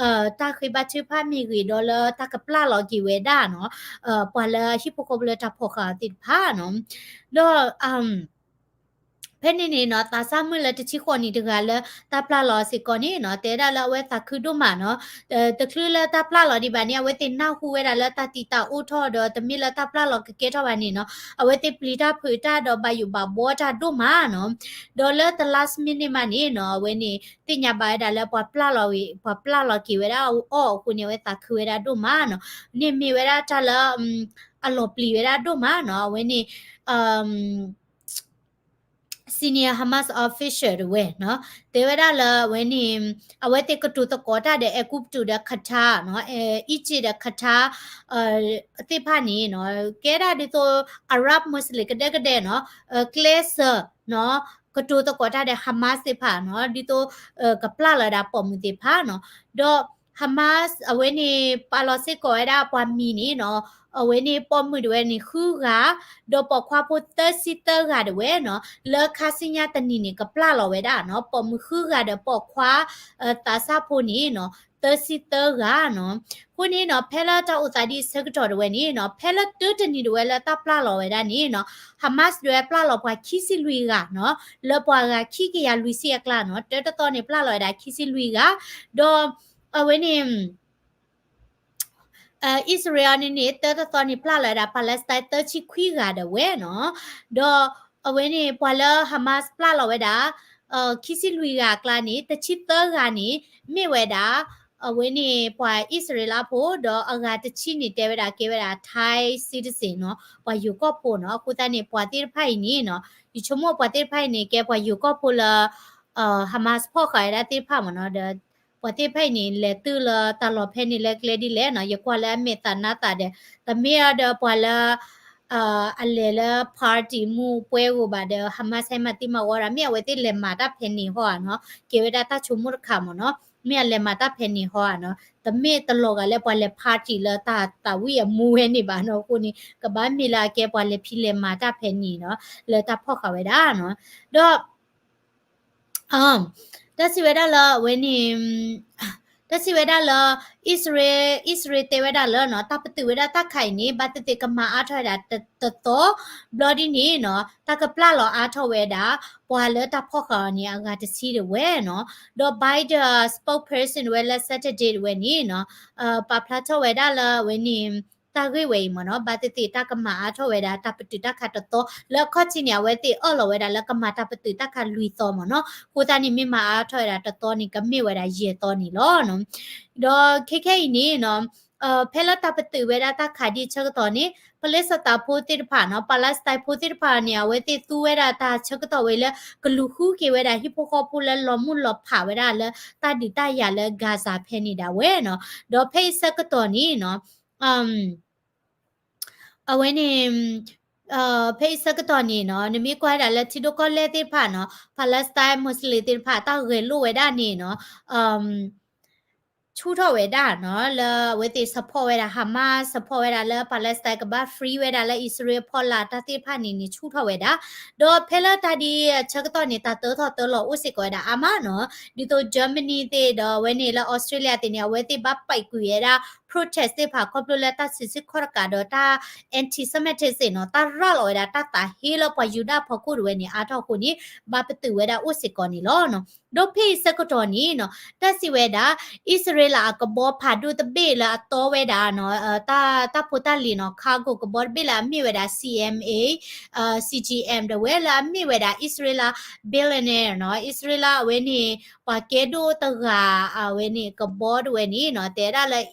တၢ်ဃ့ဘါထုကဖၣ်မ့ၢ်ဂ့ၤဒီးလၢတၢ်ကပျၢ်လီၤက့ၤဝဲဒၣ်နီၤ ပှၤလၢအဟံၣ်ဖိဃီဖိလၢတၢ်ဖီၣ်ဃာ်အီၤသ့ၣ်တဖၣ်နီၤ ဒီး ဖဲန့ၣ်န့ၣ်နီၤ သးစၢ်မုၣ်လၢတဆံဃိးနံၣ်တဂၤလၢတၢ်ပျၢ်လီၤစ့ၢ်ကီးန့ၣ်နီၤ တဲဒၣ်လၢအဝဲသးခုဒိၣ်မးနီၤ တချုးလၢတၢ်ပျၢ်လီၤဒံးဘၣ်န့ၣ် အဝဲသ့ၣ်နၢ်ဟူဝဲဒၣ်လၢတၢ်သံတၢ်အိၣ်ထီၣ်ဒီး တမ့ၢ်လၢတၢ်ပျၢ်လီၤကကဲထီၣ်ဘၣ်န့ၣ်နီၤ အဝဲသ့ၣ်ပျံၤတၢ်ဖုးတၢ်ဒီးဘၣ်ယိၣ်ဘၣ်ဘှီတၢ်ဒိၣ်မးနီၤ ဒီးလၢတ last minute မးန့ၣ်နီၤ အဝဲန့ၣ် သ့ၣ်ညါဘၣ်ဝဲဒၣ်လၢပှၤပျၢ်လီၤဝံၤ ပှၤပျၢ်လီၤက့ၤဝဲဒၣ်အီၤအဃိန့ၣ် အဝဲသးခုဝဲဒၣ်ဒိၣ်မးနီၤ န့ၣ်မ့ၢ်ဝဲဒၣ်တၢ်လၢ အလီၤပျံၤဝဲဒၣ်ဒိၣ်မးနီၤ အဝဲန့ၣ် senior Hamas official တဝဲနီၤ တဲဝဲဒၣ်လၢအဝဲန့ၣ် အဝဲသ့ၣ်ကတိၤသကိးတၢ်ဒီး အဲၤကူပတူးဒီး Qatar နီၤ Egypt ဒီး Qatar သ့ၣ်တဖၣ်န့ၣ်နီၤ ကဲဒၣ်ဒ်သိး Arab Muslim ကဒဲကဒဲနီၤ ကျဲးစၢးနီၤ ကတိၤသကိးတၢ်ဒီး Hamas သ့ၣ်တဖၣ်နီၤ ဒ်သိး ကပျၢ်လီၤဝဲဒၣ်ပိာ်မုၣ်သ့ၣ်တဖၣ်နီၤ ဒီး Hamas အဝဲန့ၣ် ပာ်လီၤစ့ၢ်ကီးဝဲဒၣ်ပှၤမံၤန့ၣ်နီၤ အဝဲန့ၣ်ပိာ်မုၣ်ဒၣ်ဝဲန့ၣ်ဃုဂၤ ဒီးပိာ်ခွါဖိသၢဆံသၢဂၤဒၣ်ဝဲနီၤ လၢခါဆူညါတနံၤန့ၣ် ကပျၢ်လီၤဝဲဒၣ်နီၤ ပိာ်မုၣ်ဃုဂၤဒီးပိာ်ခွါ သးစၢ်ဖိန့ၣ်နီၤ သၢဆံသၢဂၤနီၤ အဃိန့ၣ်နီၤ ဖဲလၢတၢ်အိၣ်သးဒ်အဆၢကတီၢ်ဒၣ်ဝဲန့ၣ်နီၤ ဖဲလၢတၢတနံၤဒၣ်ဝဲလၢတၢ်ပျၢ်လီၤဝဲဒၣ်န့ၣ်နီၤ Hamas ဒၣ်ဝဲပျၢ်လီၤပှၤခံဆံလွံၢ်ဂၤနီၤ လၢပှၤဂၤခံကယၤလွံၢ်ဆံအကျါနီၤ တၢတသီန့ၣ်ပျၢ်လီၤဝဲဒၣ်ခံဆံလွံၢ်ဂၤ ဒီး အဝဲန့ၣ် အံၣ်စရ့လးန့ၣ်န့ၣ် တၢတသီန့ၣ်ပျၢ်လီၤဝဲဒၣ် Palestine သၢဆံခွံဂၤဒၣ်ဝဲနီၤ ဒီးအဝဲန့ၣ် ပှၤလၢ Hamas ပျၢ်လီၤဝဲဒၣ် ခံဆံလွံၢ်ဂၤအကျါန့ၣ် တဆံသၢဂၤန့ၣ် မ့ၢ်ဝဲဒၣ် အဝဲန့ၣ် ပှၤအံၣ်စရ့လးဖိ ဒီးအဂၤတဆံန့ၣ် တဲဝဲဒၣ်ကဲဝဲဒၣ် Thai citizen နီၤ ပှၤယိၤကီၢ်ဖိနီၤ အဃိသတးန့ၣ် ပှၤသ့ၣ်တဖၣ်အံၤန့ၣ်နီၤ ယဆိကမိၣ်ပှၤသ့ၣ်တဖၣ်အံၤန့ၣ် ကဲပှၤယိၤကီၢ်ဖိလၢ Hamas ဖီၣ်ဃာ်ဝဲဒၣ်သ့ၣ်တဖၣ်မ့ၢ်နီၤ ဒီး ပှၤသ့ၣ်တဖၣ်အံၤန့ၣ် လဲၤတုၤလၢတၢ်လီၢ်ဖဲန့ၣ်လၢကျဲဒ်လဲၣ်နီၤ ယကွၢ်လၢအမဲာ်သးနါသးဒီး တမ့ၢ်ဒီးပှၤလၢ အလဲၤလၢ party မူးပွဲဧိၤဘၣ်ဒီး Hamas ဟဲမၤသံမၤဝီတၢ် မ့ၢ်အဝဲသ့ၣ်လဲၤမၤတၢ်ဖဲန့ၣ်ဟီဧါနီၤ ကဲဝဲဒၣ်တၢ်ဆိကမိၣ်တခါမ့ၢ်နီၤ မ့ၢ်အလဲၤမၤတၢ်ဖဲန့ၣ်ဟီဧါနီၤ, တမ့ၢ်တလီၤဂာ်လၢပှၤလဲၤ party လၢတၢ်သးဝံၣ်အမူဝဲန့ၣ်ဘၣ်နီၤ, အဃိန့ၣ် ကဘၣ်မ့ၢ်လၢအကဲပှၤလဲၤဖံးလဲၤမၤတၢ်ဖဲန့ၣ်နီၤ, လၢတၢ်ဖီၣ်ဃာ်ဝဲဒၣ်နီၤ, ဒီး တၢ်စံးဝဲဒၣ်လၢအဝဲန့ၣ် တၢ်စံးဝဲဒၣ်လၢ အံၣ်စရ့လး အံၣ်စရ့လးတဲဝဲဒၣ်လၢနီၤ တၢ်ပတုာ်ဝဲဒၣ်တၢ်ခးအံၤန့ၣ် ဘၣ်သ့ၣ်သ့ၣ်ကမၤအါထီၣ်ဝဲဒၣ်တသီ, ဘျီဒ်န့ၣ်နီၤ တၢ်ကပျၢ်လီၤအါထီၣ်ဝဲဒၣ် ပှၤလၢတၢ်ဖီၣ်ဃာ်အီၤန့ၣ် အဂၤတဆံဒၣ်ဝဲနီၤ, ဒီး Biden spokesperson ဝဲလၢ Saturday ဒၣ်ဝဲန့ၣ်နီၤ ပာ်ဖျါထီၣ်ဝဲဒၣ်လၢအဝဲန့ၣ် တၢ်ဂ့ၢ်ဝဲအံၤမ့ၢ်နီၤ ဘၣ်သ့ၣ်သ့ၣ်တၢ်ကမၤအါထီၣ်ဝဲဒၣ် တၢ်ပတုာ်တၢ်ခးတသီ လၢအခီၣ်ထံးန့ၣ် အဝဲသ့ၣ်အၢၣ်လီၤဝဲဒၣ်လၢကမၤတၢ်ပတုာ်တၢ်ခးလွံၢ်သီမ့ၢ်နီၤ, အဃိသတးန့ၣ် မ့ၢ်မၤအါထီၣ်ဝဲဒၣ်တသီန့ၣ် ကမ့ၢ်ဝဲဒၣ်ယဲၢ်သီန့ၣ်လီၤ. ဒီးခဲခဲအံၤန့ၣ်နီၤ ဖဲလၢတၢ်ပတုာ်ဝဲဒၣ်တၢ်ခးဒ်ဆၢကတီၢ်န့ၣ် ပလ့းစတးဖိသ့ၣ်တဖၣ်နီၤ Palestine ဖိသ့ၣ်တဖၣ်န့ၣ် အဝဲသ့ၣ်သူဝဲဒၣ်တၢ်ဆၢကတီၢ်ဝဲလၢ ကလူၤဃုက့ၤဝဲဒၣ်ဟံၣ်ဖိဃီဖိလၢလီၤမုၢ်လီၤဖးဝဲဒၣ်လၢတၢ်ဒုးတၢ်ယၤလၢ Gaza ဖဲန့ၣ်ဒၣ်ဝဲနီၤ, ဒီးဖဲအံၤဆၢကတီၢ်န့ၣ်နီၤ အဝဲန့ၣ် ဖဲအံၤဆၢကတီၢ်န့ၣ်နီၤ နမ့ၢ်ကွၢ်ဝဲဒၣ်လၢထံဒိၣ်ကီၢ်လဲၢ်သ့ၣ်တဖၣ်နီၤ Palestine Muslim သ့ၣ်တဖၣ် တၢ်ဂဲၤလိာ်ဝဲဒၣ်န့ၣ်နီၤ ဆူၣ်ထီၣ်ဝဲဒၣ်နီၤ လၢအဝဲသ့ၣ် support ဝဲဒၣ် Hamas support ဝဲဒၣ်လၢ Palestine ကဘၣ် free ဝဲဒၣ်လၢအံၣ်စရ့လးအဖီလာ်တၢ်သ့ၣ်တဖၣ်န့ၣ်န့ၣ် ဆူၣ်ထီၣ်ဝဲဒၣ်, ဒီးဖဲလၢတၢ်ဒ်အံၤဆၢကတီၢ်န့ၣ် တၢ်တၢထီၣ်တၢလီၤအိၣ်စ့ၢ်ကီးဝဲဒၣ်အါမးနီၤ, ဒ်သိး Germany သ့ၣ်ဒီးအဝဲန့ၣ်လၢ Australia သ့ၣ်န့ၣ် အဝဲသ့ၣ်ဘၣ်ပဲာ်ကွံာ်ဝဲဒၣ် protest သ့ၣ်တဖၣ်ခီဖျိလၢတၢ်ဆံးဆံးခီၣ်တကးဒီးတၢ် anti-Semitism နီၤ တၢ်ရၤလီၤဝဲဒၣ်တၢ်သးဟ့လၢပှၤယူဒၤဖီခိၣ်ဒၣ်ဝဲန့ၣ် အါထီၣ်အဃိန့ၣ် ဘၣ်ပတုာ်ဝဲဒၣ်အိၣ်စ့ၢ်ကီးန့ၣ်လီၤ. ဒီးဖဲအံၤဆၢကတီၢ်န့ၣ်နီၤ တၢ်စံးဝဲဒၣ် အံၣ်စရ့လးအကဘီဖးဒိၣ်တဘ့ၣ်လၢအတီဝဲဒၣ်နီၤ တၢ်ဖိတၢ်လံၤနီၤ cargo ကဘီတဘ့ၣ်လၢအမ့ၢ်ဝဲဒၣ် C M A, C G M ဒၣ်ဝဲလၢအမ့ၢ်ဝဲဒၣ် အံၣ်စရ့လး billionaire နီၤ အံၣ်စရ့လးအဝဲန့ၣ် ပှၤကဲဒိၣ်တဂၤအဝဲန့ၣ် ကဘီဒၣ်ဝဲန့ၣ်နီၤ တဲဒၣ်လၢ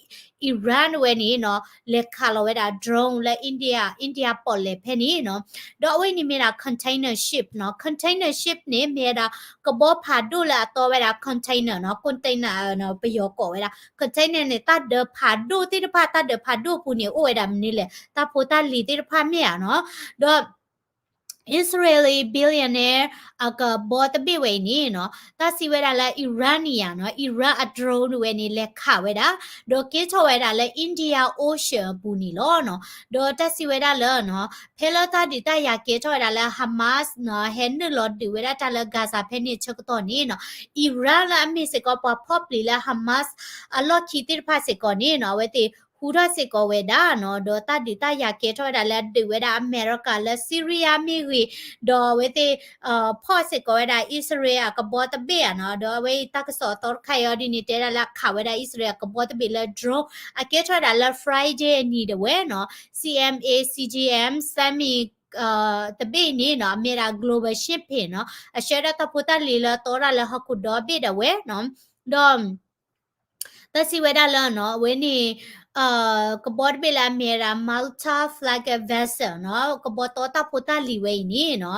Iran ဒၣ်ဝဲန့ၣ်နီၤ လဲၤခးလီၤဝဲဒၣ် drone လၢ India, India ပီၣ်လဲၣ်ဖဲန့ၣ်နီၤ, ဒီးအဝဲန့ၣ်မ့ၢ်ဒၣ် container ship နီၤ, container ship န့ၣ် မ့ၢ်ဝဲဒၣ် ကဘီဖးဒိၣ်လၢအတီဝဲဒၣ် container နီၤ, container ပယီၤကိးဝဲဒၣ် container န့ၣ် တၢ်ဒၢးဖးဒိၣ်သ့ၣ်တဖၣ် တၢ်ဒၢးဖးဒိၣ်အပူၤန့ၣ် အိၣ်ဝဲဒၣ်မနုၤလဲၣ် တၢ်ဖိတၢ်လံၤသ့ၣ်တဖၣ်မ့ၢ်ဧါနီၤ, ဒီး Israeli billionaire အကဘီတဘ့ၣ်ဝဲအံၤန့ၣ်နီၤ တၢ်စံးဝဲဒၣ်လၢ Iranian နီၤ Iran အ drone ဒၣ်ဝဲန့ၣ် လဲၤခးဝဲဒၣ် ဒီးကဲထီၣ်ဝဲဒၣ်လၢ India Ocean အပူၤန့ၣ်လီၤနီၤ, ဒီးတၢ်စံးဝဲဒၣ်လၢနီၤ ဖဲလၢတၢ်ဒုးတၢ်ယၤကဲထီၣ်ဝဲဒၣ်လၢ Hamas နီၤ ဟဲနုာ်လီၤဒုးဝဲဒၣ်တၢ်လၢ Gaza ဖဲန့ၣ်အဆၢကတီၢ်န့ၣ်နီၤ Iran လၢအမ့ၢ်စ့ၢ်ကီးပှၤဖီၣ်ပျံၤလၢ Hamas အလီၢ်ခံသ့ၣ်တဖၣ်စ့ၢ်ကီးန့ၣ်နီၤ အဝဲသ့ၣ်ဟူထီၣ်စ့ၢ်ကီးဝဲဒၣ်နီၤ, ဒီးတၢ်ဒုးတၢ်ယၤကဲထီၣ်ဝဲဒၣ်လၢအဒုးဝဲဒၣ်အမဲရကၤလၢ Syria မ့ၢ်ဂ့ၤ, ဒီးအဝဲသ့ၣ် ဖီၣ်စ့ၢ်ကီးဝဲဒၣ် အံၣ်စရ့လးအကဘီတဘ့ၣ်ဧါနီၤ, ဒီးအဝဲအံၤတၢ်ကစီၣ်အသီတခါအံၤအီၤဒ်န့ၣ် တဲဒၣ်လၢအခးဝဲဒၣ်အံၣ်စရ့လးအကဘီတဘ့ၣ်လၢ drone အကဲထီၣ်ဝဲဒၣ်လၢ Friday အနံၤဒၣ်ဝဲနီၤ, C M A C G M Sami တဘ့ၣ်န့ၣ်နီၤ အမ့ၢ်ဒၣ် global shipping နီၤ, အဆှၢဒၣ်တၢ်ဖိတၢ်လံၤလၢအတီဒၣ်လၢဟီၣ်ခိၣ်ဒီဘ့ၣ်ဒၣ်ဝဲနီၤ, ဒီး တၢ်စံးဝဲဒၣ်လၢနီၤ အဝဲန့ၣ် ကဘီတဘ့ၣ်လၢအမ့ၢ်ဝဲဒၣ် multi-flag vessel နီၤ ကဘီတီတၢ်ဖိတၢ်လံၤဝဲအံၤန့ၣ်နီၤ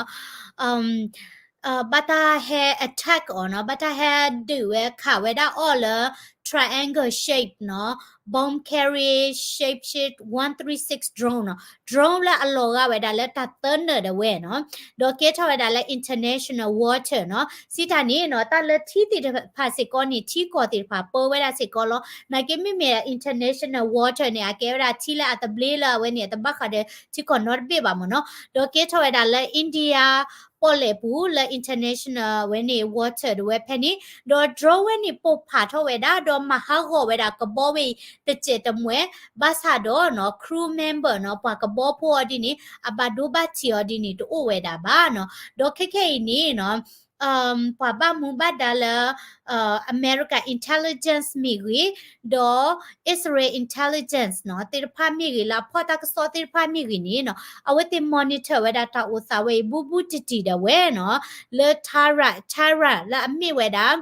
ဘၣ်တၢ်ဟဲ attack အီၤနီၤ ဘၣ်တၢ်ဟဲဒုးဝဲခးဝဲဒၣ်အီၤလၢ triangle shape နီၤ bomb carrier shapeshift one three six drone နီၤ drone လၢအလီၤဂာ်ဝဲဒၣ်လၢတၢ်သၢနၢၤဒၣ်ဝဲနီၤ ဒီးကဲထီၣ်ဝဲဒၣ်လၢ international water နီၤ စံးတၢ်န့ၣ်နီၤ တၢ်လၢထံသ့ၣ်တဖၣ်စ့ၢ်ကီးန့ၣ် ထံကီၢ်သ့ၣ်တဖၣ်ပၢဝဲဒၣ်စ့ၢ်ကီးလီၤ နာ်က့မ့မ့ၢ် international water န့ၣ် အကဲဝဲဒၣ်ထံလၢအသဘျ့လၢအဝဲန့ၣ် အတဘၣ်ဃးဒီးထံကီၢ်နီတဘ့ၣ်ဘၣ်မ့ၢ်နီၤ ဒီးကဲထီၣ်ဝဲဒၣ်လၢ India ပီၣ်လဲၣ်ပူၤလၢ international ဝဲန့ၣ် water ဒၣ်ဝဲဖဲန့ၣ် ဒီး drone ဝဲန့ၣ်ပိၢ်ဖးထီၣ်ဝဲဒၣ် ဒီးမၤဟးဂီၤဝဲဒၣ်ကဘီဝဲအံၤတစဲးတမှဲ ဘၣ်ဆၣ်ဒီးနီၤ crew member နီၤ ပှၤကဘီဖိအီၤဒ်န့ၣ် အဘၣ်ဒိဘၣ်ထံးအီၤဒ်န့ၣ် တအိၣ်ဝဲဒၣ်ဘၣ်နီၤ ဒီးခဲခဲအံၤန့ၣ်နီၤ ပှၤဘၣ်မူဘၣ်ဒါလၢ America intelligence မ့ၢ်ဂ့ၤ, ဒီး Israel intelligence နီၤ သ့ၣ်တဖၣ်မ့ၢ်ဂ့ၤ လၢအဖီၣ်တၢ်ကစီၣ်သ့ၣ်တဖၣ်မ့ၢ်ဂ့ၤန့ၣ်နီၤ အဝဲသ့ၣ် monitor ဝဲဒၣ်တၢ်အိၣ်သးဝဲအံၤ ဘူးဘူးတံၢ်တံၢ်ဒၣ်ဝဲနီၤ လၢ Tehran, Tehran လၢအမ့ၢ်ဝဲဒၣ်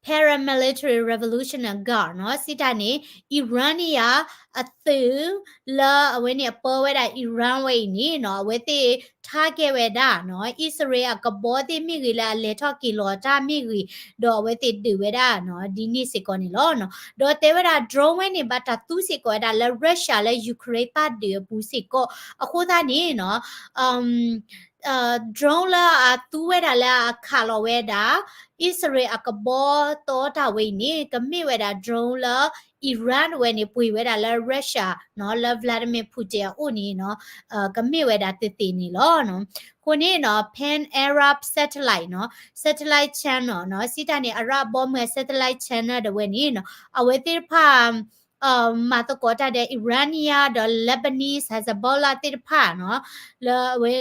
Paramilitary Revolutionary Guard နီၤ စံးတၢ်န့ၣ် Iranian အသုး လၢအဝဲန့ၣ်အပၢဝဲဒၣ် Iran ဝဲအံၤန့ၣ်နီၤ အဝဲသ့ၣ် target ဝဲဒၣ်နီၤ အံၣ်စရ့လးအကဘီသ့ၣ်မ့ၢ်ဂ့ၤ လၢအလဲၤထီၣ်က့ၤလီၤတၢ်မ့ၢ်ဂ့ၤ ဒီးအဝဲသ့ၣ်ဒုးဝဲဒၣ်နီၤ ဒ်န့ၣ်စ့ၢ်ကီးန့ၣ်လီၤ. ဒီးတဲဝဲဒၣ် drone ဝဲန့ၣ် ဘၣ်တၢ်သူစ့ၢ်ကီးဝဲဒၣ်လၢ Russia လၢ Ukraine တၢ်ဒုးအပူၤစ့ၢ်ကီး အဃိသတးန့ၣ်နီၤ drone လၢအသူဝဲဒၣ်လၢအခးလီၤဝဲဒၣ် အံၣ်စရ့လးအကဘီတီတၢ်ဝဲအံၤန့ၣ် ကမ့ၢ်ဝဲဒၣ် drone လၢ Iran ဝဲန့ၣ် ပှ့ၤဝဲဒၣ်လၢ Russia နီၤ လၢ Vladimir Putin အအိၣ်န့ၣ်နီၤ ကမ့ၢ်ဝဲဒၣ်သ့ၣ်သ့ၣ်န့ၣ်လီၤ. အဃိန့ၣ်နီၤ Pan Arab Satellite နီၤ Satellite Channel နီၤ စံးတၢ်န့ၣ် အရၣ်ဘီမုၢ်အ Satellite Channel ဒၣ်ဝဲန့ၣ်နီၤ အဝဲသ့ၣ်တဖၣ် မၤသကိးတၢ်ဒီး Iranian ဒီး Lebanese Hezbollah သ့ၣ်တဖၣ်နီၤ လၢအဝဲ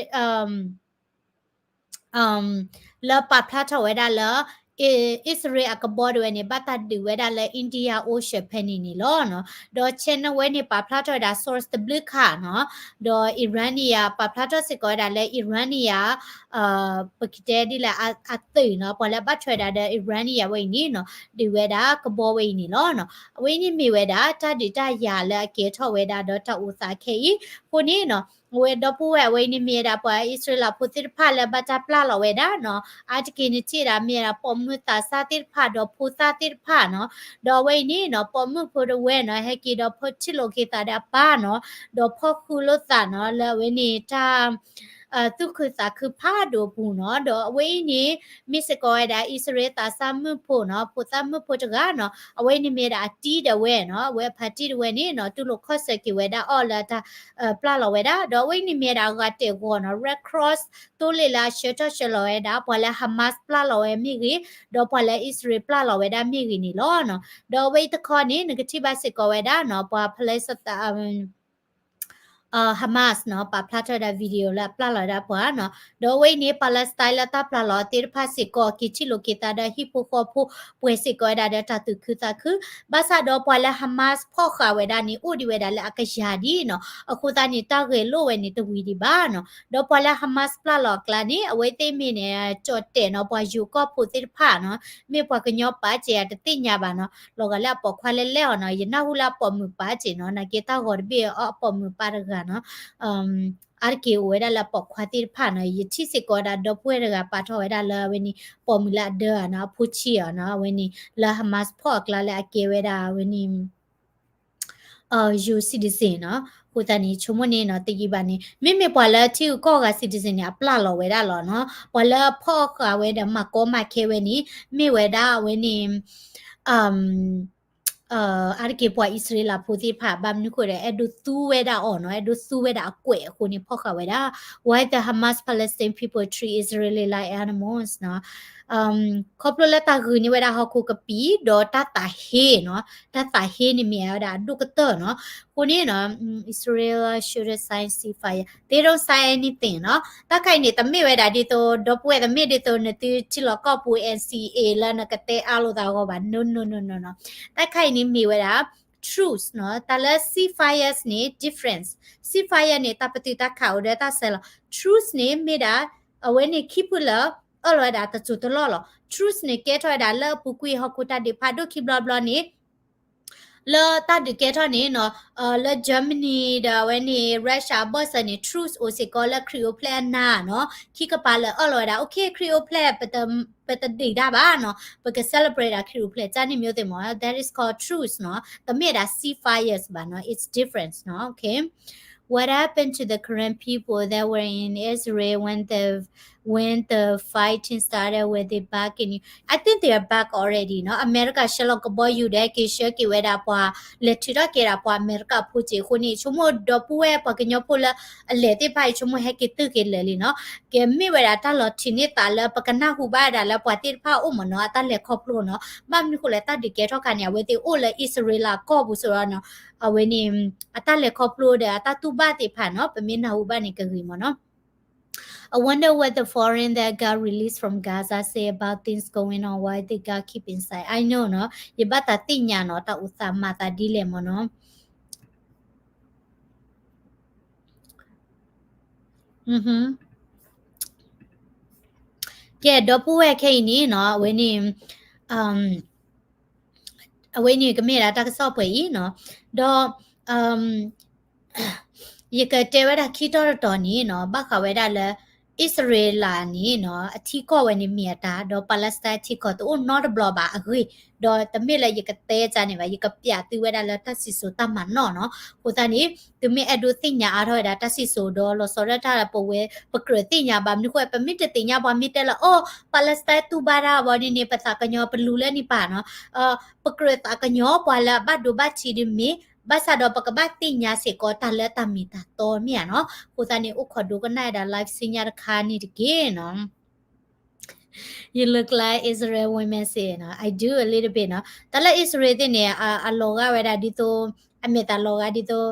လၢပာ်ဖျါထီၣ်ဝဲဒၣ်လၢ အံၣ်စရ့လးအကဘီဒၣ်ဝဲန့ၣ် ဘၣ်တၢ်ဒုးဝဲဒၣ်လၢ India Ocean ဖဲန့ၣ်န့ၣ်လီၤ. ဒီး channel ဝဲန့ၣ် ပာ်ဖျါထီၣ်ဝဲဒၣ် source တဘျုးခါနီၤ ဒီး Iranian ပာ်ဖျါထီၣ်စ့ၢ်ကီးဝဲဒၣ်လၢ Iranian ပကတဲဒ်လဲၣ်အသုးနီၤ ပှၤလၢဘၣ်ထွဲဒၣ်ဒီး Iranian ဝဲအံၤန့ၣ်နီၤ ဒုးဝဲဒၣ်ကဘီဝဲအံၤန့ၣ်လီၤ. အဝဲအံၤန့ၣ်မ့ၢ်ဝဲဒၣ် တၢ်ဒုးတၢ်ယၤလၢအကဲထီၣ်ဝဲဒၣ်ဒီးတၢ်အိၣ်သးခဲအံၤ အဃိန့ၣ်နီၤ အဝဲဒီပုၢ်ဝဲၢ်အဝဲအံၤန့ၣ်မ့ၢ်ဝဲဒၣ် ပှၤအံၣ်စရ့လးဖိသ့ၣ်တဖၣ်လၢဘၣ်တၢ်ပျၢ်လီၤဝဲဒၣ်နီၤ အါတက့ၢ်န့ၣ်ထံၣ်ဒၣ်မ့ၢ်ဝဲဒၣ် ပိာ်မုၣ်သးစၢ်သ့ၣ်တဖၣ်ဒီးဖိသၣ်သ့ၣ်တဖၣ်နီၤ ဒီးအဝဲအံၤန့ၣ်နီၤ ပိာ်မုၣ်ဖိတဝဲနီၤ ဟဲက့ၤဒီးဖီၣ်ထံၣ်လိာ်က့ၤသးဒီးအပၢ်နီၤ ဒီးဖီၣ်ဃုလိာ်သးနီၤ လၢအဝဲန့ၣ်တၢ် သူၣ်ခုသးခုဖးဒိၣ်အပူၤနီၤ ဒီးအဝဲအံၤန့ၣ် မ့ၢ်စ့ၢ်ကီးဝဲဒၣ်အံၣ်စရ့လးသးစၢ်မုၣ်ဖိနီၤ ဖိသၣ်မုၣ်ဖိတဂၤနီၤ အဝဲအံၤန့ၣ်မ့ၢ်ဝဲဒၣ်အတံၤဒၣ်ဝဲနီၤ အဝဲအဖါတံၢ်ဒၣ်ဝဲန့ၣ်နီၤ တူၢ်လိာ်ခီၣ်ဆၢက့ၤဝဲဒၣ်အီၤလၢတၢ် ပျၢ်လီၤဝဲဒၣ် ဒီးအဝဲအံၤန့ၣ်မ့ၢ်ဝဲဒၣ်အဂၤတဲာ်ဂီၤနီၤ Red Cross သိလ့ၣ်လၢအဆှၢထီၣ်ဆှၢလီၤဝဲဒၣ် ပှၤလၢ Hamas ပျၢ်လီၤဝဲမ့ၢ်ဂ့ၤ ဒီးပှၤလၢအံၣ်စရ့လးပျၢ်လီၤဝဲဒၣ်မ့ၢ်ဂ့ၤန့ၣ်လီၤ. ဒီးအဝဲအံၤတခီန့ၣ် နကထံၣ်ဘၣ်စ့ၢ်ကီးဝဲဒၣ်နီၤ ပှၤ Palestine Hamas နီၤ ပာ်ဖျါထီၣ်ဝဲဒၣ် video လၢအပျၢ်လီၤဝဲဒၣ်ပှၤနီၤ ဒီးအဝဲအံၤန့ၣ် Palestine လၢတၢ်ပျၢ်လီၤသ့ၣ်တဖၣ်စ့ၢ်ကီး က့ၤထံၣ်လိာ်က့ၤသးဒီးဟံၣ်ဖိဃီဖိ ပှဲၤစ့ၢ်ကီးဝဲဒၣ်ဒီးတၢ်သူၣ်ခုသးခု ဘၣ်ဆၣ်ဒီးပှၤလၢ Hamas ဖီၣ်ဃာ်ဝဲဒၣ်န့ၣ် အိၣ်ဒံးဝဲဒၣ်လၢအကယၤဒ်နီၤ အဃိသတးန့ၣ် တၢ်ဂဲၤလိာ်ဝဲန့ၣ်တဝံၤဒံးဘၣ်နီၤ ဒီးပှၤလၢ Hamas ပျၢ်လီၤအကျါန့ၣ် အဝဲသ့ၣ်မ့ၢ်န့ၣ် ကၠီၣ်တဲာ်နီၤ ပှၤယိၤကီၢ်ဖိသ့ၣ်တဖၣ်နီၤ မ့ၢ်ပှၤကညီပာ်စ့ၢ်ဧါတသ့ၣ်ညါဘၣ်နီၤ လီၤဂာ်လၢအပိာ်ခွါလဲၣ်လဲၣ်အီၤနီၤ ယနၢ်ဟူလၢအပိာ်မုၣ်ပာ်စ့ၢ်နီၤ နာ်က့တၢ်ဂီၤတဘ့ၣ်အီၤအပိာ်မုၣ်ပာ်တဂၤနီၤ အါတက့ၢ်အိၣ်ဝဲဒၣ်လၢအပိာ်ခွါသ့ၣ်တဖၣ်နီၤ ယထံၣ်စ့ၢ်ကီးဝဲဒၣ်ဒီပုၢ်ဝဲၢ်တဂၤပာ်ထီၣ်ဝဲဒၣ်လၢအဝဲန့ၣ် ပိာ်မုၣ်လၢအဒၢဧါနီၤ အဖိဆံးဧါနီၤ အဝဲန့ၣ် လၢ Hamas ဖီၣ်အကျါလၢအကဲဝဲဒၣ်အဝဲန့ၣ် ယိၤ citizen နီၤ အဃိသတးန့ၣ် ဆိကမိၣ်န့ၣ်နီၤ တယံာ်ဘၣ်န့ၣ် မ့မ့ၢ်ပှၤလၢထံဂုၤကီၢ်ဂၤ citizen န့ၣ် အပျၢ်လီၤဝဲဒၣ်လီၤနီၤ ပှၤလၢအဖီၣ်ဃာ်ဝဲဒီးမၤကီမၤခဲဝဲန့ၣ် မ့ၢ်ဝဲဒၣ်အဝဲန့ၣ် အါတက့ၢ်ပှၤအံၣ်စရ့လးဖိသ့ၣ်တဖၣ် ဘၣ်မနုၤဃိဒီး အဲၣ်ဒိးသူဝဲဒၣ်အီၤနီၤ အဲၣ်ဒိးသူဝဲဒၣ်အကွဲးအဃိန့ၣ် ဖီၣ်ဃာ်ဝဲဒၣ် Why the Hamas Palestine people treat Israeli like animals နီၤ ခီဖျိလၢတၢ်ဂုာ်န့ၢ်ဝဲဒၣ်ဟီၣ်ခိၣ်ကပံာ် ဒီးတၢ်သးဟ့နီၤ တၢ်သးဟ့န့ၣ်မ့ၢ်ဝဲဒၣ်အဒိၣ်ကတၢၢ်နီၤ အဃိန့ၣ်နီၤ Israel shouldn't sign ceasefire, they don't sign anything နီၤ တၢ်ခါအံၤန့ၣ် တမ့ၢ်ဝဲဒၣ်ဒ်သိး ဒီပုၢ်ဝဲၢ် တမ့ၢ်ဒ်သိးနသုထံလီၤကီၢ်ပူၤ NCA လၢနကတဲအါလိာ်သးအဂီၢ်ဘၣ် no no no no no တၢ်ခါအံၤန့ၣ်မ့ၢ်ဝဲဒၣ် truce နီၤ တၢ်လၢ ceasefires န့ၣ် difference, ceasefire န့ၣ် တၢ်ပတုာ်တၢ်ခးအိၣ်ဒီးတၢ်ဆဲးလီၤ truce န့ၣ်မ့ၢ်ဒၣ် အဝဲန့ၣ်ခံဖုလၢ အၢၣ်လီၤဝဲဒၣ်တစိၢ်တလီၢ်လီၤ truce န့ၣ် ကဲထီၣ်ဝဲဒၣ်လၢအပူၤကွံာ်ဟီၣ်ခိၣ်တၢ်ဒုးဖးဒိၣ်ခံဘျီဘျီန့ၣ် လၢတၢ်ဒုးကဲထီၣ်န့ၣ်နီၤ လၢ Germany ဒီးအဝဲန့ၣ် Russia အဘၢၣ်စၢၤန့ၣ် truce အိၣ်စ့ၢ်ကီးလၢခရံာ်အိၣ်ဖျဲၣ်အနၤနီၤ ခံကပၤလၢအၢၣ်လီၤဝဲဒၣ် okay ခရံာ်အိၣ်ဖျဲၣ် ပတဒုးတၢ်ဘၣ်နီၤ ပက celebrate ဒၣ်ခရံာ်အိၣ်ဖျဲၣ် တၢ်န့ၣ်မ့ၢ်အိၣ်သ့ၣ်မး that is called truce နီၤ တမ့ၢ်ဒၣ် ceasefires ဘၣ်နီၤ it's different နီၤ okay. What happened to the Karen people that were in Israel when the when the fighting started? Were they back in? I think they are back already နီၤ အမဲရကၤဆှၢလီၤကဘီယူၤဒီးဟဲက့ၤဆှၢက့ၤဝဲဒၣ်ပှၤ လဲၤထုးထီၣ်က့ၤဒၣ်ပှၤအမဲရကၤဖိစ့ၢ်အဃိန့ၣ် ဆိကမိၣ်ဒီပုၢ်ဝဲၢ်ပှၤကညီဖိလၢအလဲၤသ့ၣ်တဖၣ်အံၤ ဆိကမိၣ်ဟဲက့ၤတုၤက့ၤလၢာ်လံနီၤ ကမ့ၢ်ဝဲဒၣ်တၢ်လီၤထံးန့ၢ်သးလၢပကနၢ်ဟူဘၣ်ဝဲဒၣ်လၢပှၤသ့ၣ်တဖၣ်အိၣ်မးနီၤ အတၢ်လဲၤခီဖျိနီၤ ဘၣ်မနုၤဃိလဲၣ် တၢ်ဒုးကဲထီၣ်ခါန့ၣ် အဝဲသ့ၣ်အိၣ်လၢအံၣ်စရ့လးကီၢ်ပူၤစ့ၢ်ကီးနီၤ အဝဲန့ၣ် အတၢ်လဲၤခီဖျိဒီးအတၢ်တူၢ်ဘၣ်သ့ၣ်တဖၣ်နီၤ ပမ့ၢ်နၢ်ဟူဘၣ်န့ၣ်ကဂ့ၤမးနီၤ I wonder what the foreign that got released from Gaza say about things going on, why they got keep inside. I know နီၤ ယဘၣ်သးသ့ၣ်ညါနီၤ တၢ်အိၣ်သးမၤသးဒ်လဲၣ်မးနီၤ ကဲ ဒီပုၢ်ဝဲၢ်ခဲအံၤန့ၣ်နီၤ အဝဲန့ၣ် အဝဲန့ၣ်ကမ့ၢ်ဒၣ်တၢ်ကစီၣ်ပှဲၤအံၤနီၤ ဒီး ယကတဲဝဲဒၣ်ခံတီၤတတီၤန့ၣ်နီၤ ဘၣ်ဃးဝဲဒၣ်လၢ အံၣ်စရ့လးန့ၣ်နီၤ အထံကီၢ်ဝဲန့ၣ်မ့ၢ်အတၢ် ဒီး Palestine ထံကီၢ်တအိၣ်နီတဘျီဘၣ်အဂ့ၢ်, ဒီးတမ့ၢ်လၢယကတဲကန့ၣ်ဘၣ် ယကပျးသုဝဲဒၣ်လၢတၢ်စံၣ်စိၤတၢ်မၤနီၣ်နီၤ. အဃိသတးန့ၣ် သုမ့ၢ်အဲၣ်ဒိးသ့ၣ်ညါအါထီၣ်ဝဲဒၣ်တၢ်စံၣ်စိၤဒီးလီၤဆီဒၣ်တၢ် ပဝဲပကြၢးသ့ၣ်ညါဘၣ် မနုၤဃိ ပမ့ၢ်တသ့ၣ်ညါပှၤမ့ၢ်တဲလၢ အိၣ် Palestine တူၢ်ဘၣ်တၢ်ဘၣ်န့ၣ်န့ၣ် ပသးကညီၤပလူၤလၢန့ၣ်ပၢ်နီၤ. ပကြၢးသးကညီၤပှၤလၢအဘၣ်ဒိဘၣ်ထံးဒ်မ့ၢ် ဘၣ်ဆၣ်ဒီးပကဘၣ်သ့ၣ်ညါစ့ၢ်ကီးတၢ်လၢတၢ်မ့ၢ်တၢ်တီမ့ၢ်ဧါနီၤ. အဃိသတးန့ၣ် အိၣ်ခိးဒိကနၣ်ဝဲဒၣ် live ဆူညါတခါန့ၣ်တက့ၢ်နီၤ. You look like Israel women say နီၤ, I do a little bit နီၤ. တၢ်လၢအံၣ်စရ့လးသ့ၣ်န့ၣ် အလီၤဂာ်ဝဲဒၣ်ဒ်သိး အမဲာ်သးလီၤဂာ်ဒ်သိး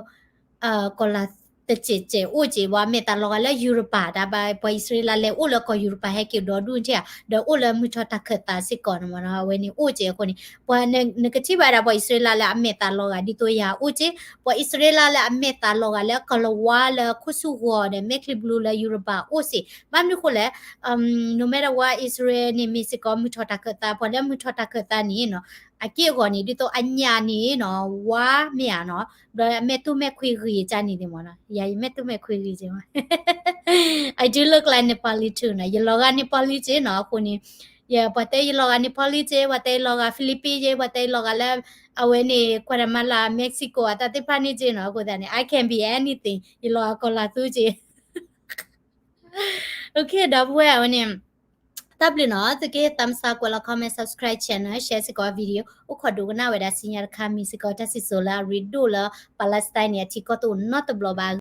ကီၢ်လၤတစဲးစဲးအိၣ်က့ၤ ပှၤအမဲာ်သးလီၤဂာ်လၢယူရပၤတၢ်ဘၣ် ပှၤအံၣ်စရ့လးလဲၤအိၣ်လၢကီၢ်ယူရပၤဟဲက့ၤဒီဒူၣ်ထံၣ်ဧါ ဒီးအိၣ်လၢမုၢ်ထီၣ်တၢ်ခၢၣ်သးစ့ၢ်ကီးန့ၣ်မ့ၢ်နီၤ. အဝဲန့ၣ်အိၣ်က့ၤအဃိန့ၣ် ပှၤနကထံၣ်ဘၣ်ဝဲဒၣ်ပှၤအံၣ်စရ့လးလၢအမဲာ်သးလီၤဂာ်ဒ်သိးယၤအိၣ်က့ၤ, ပှၤအံၣ်စရ့လးလၢအမဲာ်သးလီၤဂာ်လၢကီၢ်လၤဝါလၢခိၣ်ဆူၣ်ဂီၤဒီး မဲာ်ချံဘျူလၢယူရပၤအိၣ်စ့ၢ် ဘၣ်မနုၤဃိလဲၣ် no matter what အံၣ်စရ့လးန့ၣ်မ့ၢ်စ့ၢ်ကီးမုၢ်ထီၣ်တၢ်ခၢၣ်သး ပှၤလၢမုၢ်ထီၣ်တၢ်ခၢၣ်သးန့ၣ်နီၤ အက့ၢ်အဂီၤန့ၣ် ဒ်သိးအညၣ်န့ၣ်နီၤ ဝါမ့ၢ်ဧါနီၤ ဒီးအမဲာ်တူၢ်မဲာ်ခွံဂ့ၤကန့ၣ်သ့ၣ်မ့ၢ်နီၤ ယၤယမဲာ်တူၢ်မဲာ်ခွံဂ့ၤက့ၤမ့ၢ် I do look like Nepali too နီၤ ယလီၤဂာ် Nepali က့ၤနီၤ အဃိန့ၣ် ယ ပှၤတဲယလီၤဂာ် Nepali က့ၤ ပှၤတဲယလီၤဂာ် Philippines က့ၤ ပှၤတဲယလီၤဂာ်လၢ အဝဲန့ၣ် Guatemala Mexico အတၢ်သ့ၣ်တဖၣ်န့ၣ်က့ၤနီၤ အဃိသတးန့ၣ် I can be anything ယလီၤဂာ်ကီၢ်လၤသူက့ၤ OK ဒီပုၢ်ဝဲၢ်အဝဲန့ၣ် တၢ်ဘျုးနီၤ သုကဟ့ၣ် thumbs up ကွဲးလီၤ comment subscribe channel share စ့ၢ်ကီး video အိၣ်ခိးဒိကနၣ်ဝဲဒၣ်ဆူညါတခါမ့ၢ်စ့ၢ်ကီးတၢ်စံၣ်စိၤလၢအရ့ဒိၣ်လၢ Palestine န့ၣ် အထံကီၢ်တအိၣ်နီတဘျီဘၣ်